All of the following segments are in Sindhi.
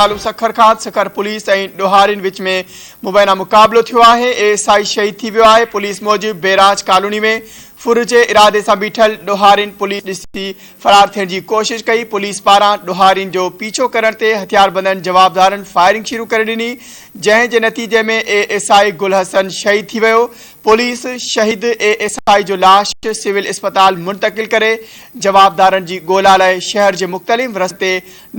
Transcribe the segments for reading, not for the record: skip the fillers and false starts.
هلون سکر کان سکر پوليس ۽ ڏوهارين وچ ۾ مبينا مقابلو ٿيو آهي، اي ايس I شهيد ٿي ويو آهي، پوليس موجب بيراج ڪالوني ۾ ڦر جي ارادي سان بيٺل ڏوهارين پوليس ڏسي فرار ٿيڻ جي ڪوشش ڪئي، پوليس پاران ڏوهارين جو پيڇو ڪرڻ تي هٿياربندن جوابدارن فائرنگ شروع ڪري ڏني، جنهن جي نتيجي ۾ اي ايس I گل حسن شهيد ٿي ويو، پوليس شهيد اي ايس I جو لاش سول اسپتال منتقل ڪري جوابدارن جي ڳولا لاء شهر جي مختلف رستن تي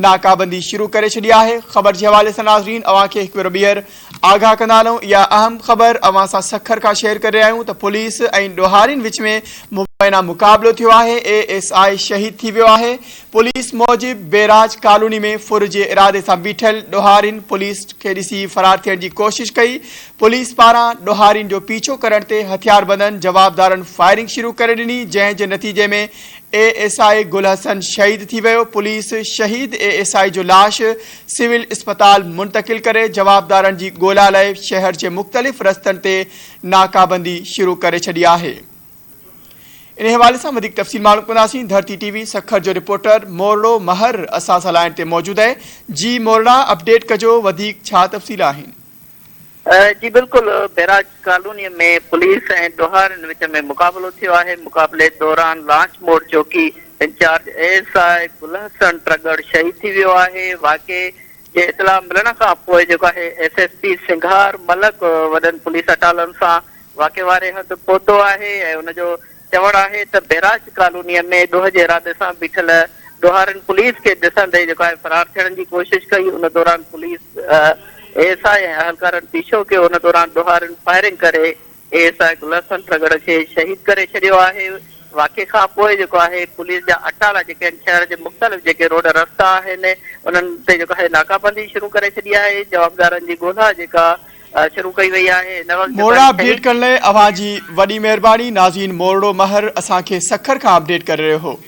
ناڪابندي شروع ڪري ڇڏي آهي. خبر جي حوالي سان ناظرين اوهان کي هڪ ڀيرو ٻيهر آگاهه ڪندا هلون اها اهم خبر اوهان سان سکر کان شيئر ڪري رهيا آهيون ته پوليس ۽ ڏوهارين وچ ۾ مبينا مقابلو ٿيو آهي اي ايس I شهيد ٿي ويو آهي پوليس موجب بيراج ڪالوني ۾ ڦر جي ارادي سان بيٺل ڏوهارين پوليس کي ڏسي فرار ٿيڻ جي ڪوشش ڪئي پوليس پاران ڏوهارين جو پيڇو ڪرڻ تي هٿياربندن جوابدارن فائرنگ شروع ڪري ڏني جنهن جي نتيجي ۾ اي ايس I گل حسن شهيد ٿي ويو، پوليس شهيد اي ايس I جو لاش سول اسپتال منتقل ڪري جوابدارن جي ڳولا لاء شهر جي مختلف رستن تي ناڪابندي شروع ڪري ڇڏي آهي. انهي حوالي سان وڌيڪ تفصيل معلوم ڪنداسين، ڌرتي ٽي وي سکر جو رپورٽر مورڙو مهر اسان سان لائين تي موجود آهي، جي مورڙا اپڊيٽ ڪجو وڌيڪ ڇا تفصيل آهن. جي بلڪل بئراج ڪالوني ۾ پوليس ۽ ڏوهارين وچ ۾ مقابلو ٿيو آهي، مقابلي دوران لانچ موڙ چوڪي incharge A S I Gul Hassan Tagar شهيد ٿي ويو آهي، واقعي جي اطلاع ملڻ کان پوء جيڪو آهي ايس ايس پي سنگهار ملڪ وڏن پوليس اٽالن سان واقعي واري هنڌ پهتو آهي ۽ ان جو چوڻ آهي ته بئراج ڪالونيء ۾ ڏوهه جي ارادي سان بيٺل ڏوهارين پوليس کي ڏسندي جيڪو آهي فرار ٿيڻ جي ڪوشش ڪئي ان دوران پوليس اي ايس I ۽ اهلڪارن پيڇو ڪيو ان دوران ڏوهارين فائرنگ ڪري اي ايس I گل حسن ٽڳڙ کي شهيد ڪري ڇڏيو آهي واقعي کان پوء جيڪو آهي پوليس جا اٽالا جيڪي آهن شهر جي مختلف جيڪي روڊ رستا آهن انهن تي جيڪو آهي ناڪابندي شروع ڪري ڇڏي آهي جوابدارن جي ڳولا جيڪا شروع ڪئي وئي آهي هن وقت جيڪو مورڙا اپڊيٽ ڪرڻ لاء اوهان جي وڏي مهرباني ناظرين مورڙو مهر اسان کي سکر کان اپڊيٽ ڪري رهيو هو.